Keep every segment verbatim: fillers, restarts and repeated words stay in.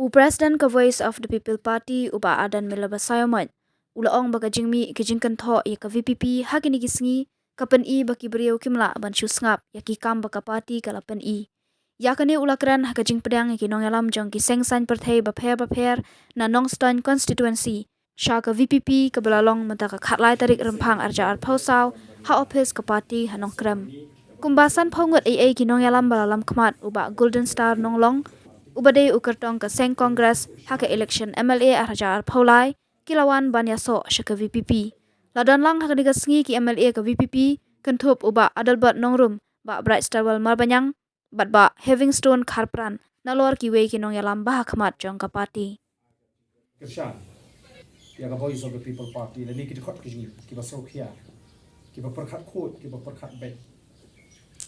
U President ka Voice of the People Party, u Bah Ardent Miller Basaiawmoit, u la ong ba ka jingmih ka jingkynthoh ïa ka V P P ha kine ki sngi ka pyni ba ki briew kim lah ban shu sngap ïa ki kam ba ka party ka la pyni. Ïa kane u la kren ha ka jingpdiang ïa ki nongïalam jong ki seng saiñ pyrthei bapher bapher na Nongstoiñ constituency sha ka V P P kaba la long mynta ka khatlai tarik Rymphang arhajar arphew saw ha ophis ka party ha Nongkrem. Kumba sanphew ngut eiei ki nongïalam ba la lam khmat u Bah Golden Star Nonglong, uba dei u kyrtong ka seng Congress ha ka election M L A arhajar arphew lai, ki la wan ban ïasoh sha ka V P P. La don lang ha kane ka sngi ki M L A ka V P P, kynthup u Bah Adelbert Nongrum, Bah Brightstarwell Marbaniang, bad Bah Heavingstone Kharpran, nalor kiwei ki nongïalam ba ha khmat jong ka party. Kyrshan ïa ka Voice of the People Party lane ki dkhot ki jong ngi kiba sngewkhia, kiba pyrkhat khuid, kiba pyrkhat beit.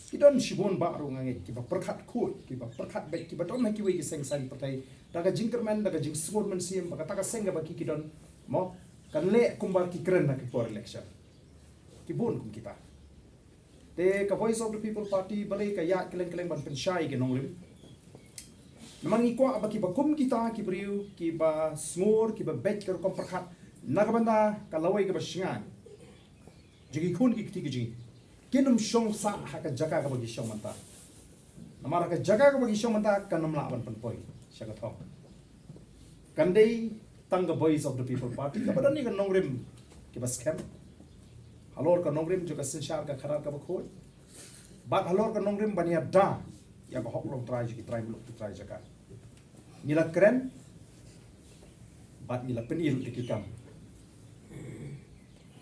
Ki don shibun bah ruh nga ngeit, kiba pyrkhat khuid, kiba pyrkhat beit, kiba don ha kiwei ki seng saiñ pyrthei da ka jingkyrmen, da ka jingsngur mynsiem ba kata ka seng kaba ki ki don, mo, kan leh kumba ki kren ha ki por election. Ki bun kum kita. Te ka Voice of the People Party balei ka ïaid kylleng kylleng ban pynshai ïa ki nongrim. Namar ngi kwah ba kiba kum kita ki briew kiba sngur, kiba beit ka rukom pyrkhat na ka bynta ka lawei kaba shngaiñ jong ki khun ki kti ki jong ngi, kin ym shong sah ha ka jaka kaba ki shong mynta. Namar ha ka jaka kaba ki shong mynta kan ym lah ban pynpoi sha ka thong. Kan dei tang ka Voice of the People Party kaba don ïa ka nongrim kiba skhem halor ka nongrim jong ka synshar ka khadar kaba khuid, bad halor ka nongrim ban ïada ïa ka hok longtrai jong ki trai muluk, ki trai jaka. Ngi la kren bad ngi la pyni ruh da ki kam.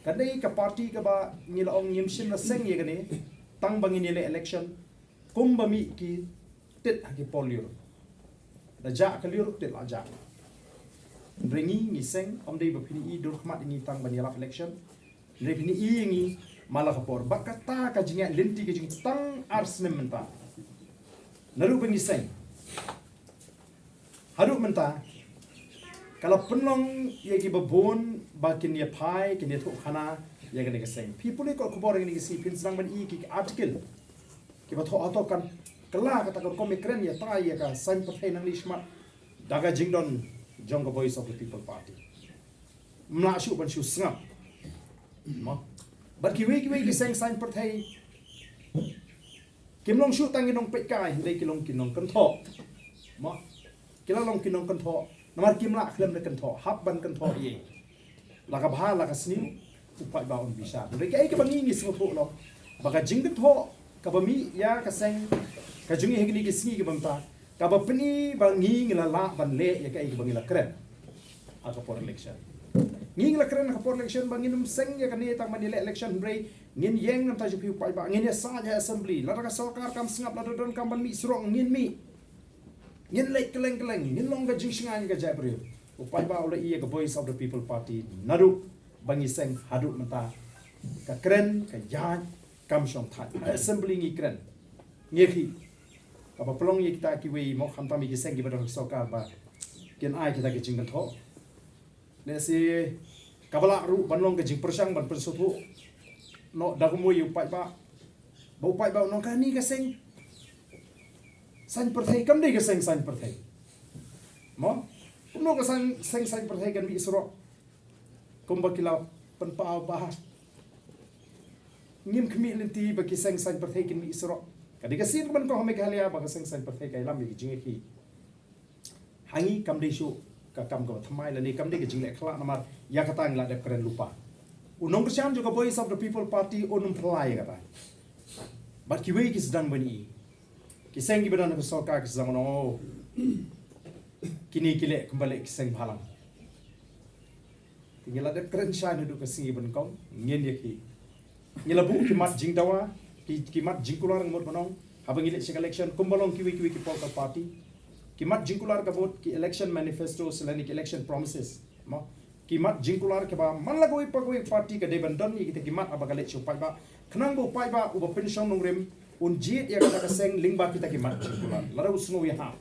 Kan dei ka party kaba ngi la ong ngim shym la seng ïa kane tang ba ngin ïaleh election. Kumba mih ki tit ha ki por lyiur, da jah ka lyiur tit la jah. Hynrei ngi, ngi seng, ym dei ba phin i dur khmat ïa ngi tang ban ïalap election. Hynrei phin i ïa ngi man la ka por. Bad kata ka jingïaid lynti ka jong ngi tang ar snem mynta. Naduh ba ngi seng haduh mynta ka la pynlong ïa kiba bun ba kin ïa phai, kin ïathuh khana ïa kane ka seng. Phi pule kot khubor ïa kane ka sngi phin sdang ban i ki article kiba thoh hato kan kylla kata ka rukom ïakren ïatai ïa ka saiñ pyrthei nangne shakhmat da ka jingdon jong ka Voice of the People Party. Ym lah shuh ban shu sngap. Mo. Bad kiwei kiwei ki seng saiñ pyrthei kim long shuh tang ki nongpeitkai, hynrei ki long ki nongkynthoh. Mo. Ki la long ki nongkynthoh namar kim lah khlem da kynthoh, hap ban kynthoh ïa la ka bha la ka sniew, u paidbah un bishar. Hynrei kaei kaba ngi ngi sngewthuh long ba ka jingkynthoh kaba mih ïa ka seng ka jong ngi ha kine ki sngi kiba mynta kaba pyni ba ngi ngi la lah ban leh ïa kaei kaba ngi la kren ha ka por election. Ngi ngi la kren ha ka por election ba ngin ym seng ïa kane tang ban ïaleh election, hynrei ngin ïeng na ka bynta jong phi u paidbah, ngin ïasaid ha assembly, lada ka sorkar kam sngap, lada don kam ban mih surok ngin mih. Ngin leit kylleng kylleng, ngin long ka jingshngaiñ ka jaitbynriew. U paidbah u la ïa ka Voice of the People Party naduh ba ngi seng haduh mynta. Ka kren ka ïaid kam shong thait. Ha assembly ngi kren, ngi khih. Kaba pynlong ïa kita kiwei mo, khamtam ïa ki seng kiba don ha sorkar ba kin ai kita ki jingkynthoh. Lehse kaba lah ruh ban long ka jingpyrshang ban pynsngewthuh noh da kumno ïa u paidbah, ba u paidbah u ong kane ka seng saiñ pyrthei kam dei ka seng saiñ pyrthei. Mo, kumno ka seng seng saiñ pyrthei kan mih surok? Kumba ki la pynpaw ba ngim khmih lynti ba ki seng saiñ pyrthei kin mih surok. Ka dei ka sien ka ban kong ha Meghalaya ba ka seng saiñ pyrthei ka ïalam ïa ki jingïakhih. Ha ngi kam dei shuh ka kam kaba thymmai lane kam dei ka jingleh khyllah namar ïa kata ngi la dep kren lypa. U nongkyrshan jong ka Voice of the People Party un ym phylla ïa kata. Bad kiwei ki sdang ban i, ki seng kiba don ha ka sorkar ki sdang ban ong, oh, kine ki leh kumba leh ki seng bhalang. Te ngi la dep kren shai naduh ka sngi ba nyngkong, ngin ïakhih. Ngi la buh ki mat jingdawa, ki, ki mat jingkular, nga mut ban ong, haba ngi leit sha ka election, kumba long kiwei kiwei ki political party. Ki mat jingkular ka mut ki election manifesto, lane ki election promises. Mo, ki mat jingkular kiba man la kawei pa kawei party ka dei ban don ïa kita ki mat haba ka leit sha u paidbah. Khnang ba u paidbah uba pynshong nongrim un jied ïa kata ka seng lyngba kita ki mat jingkular. Lada u sngew ïahap.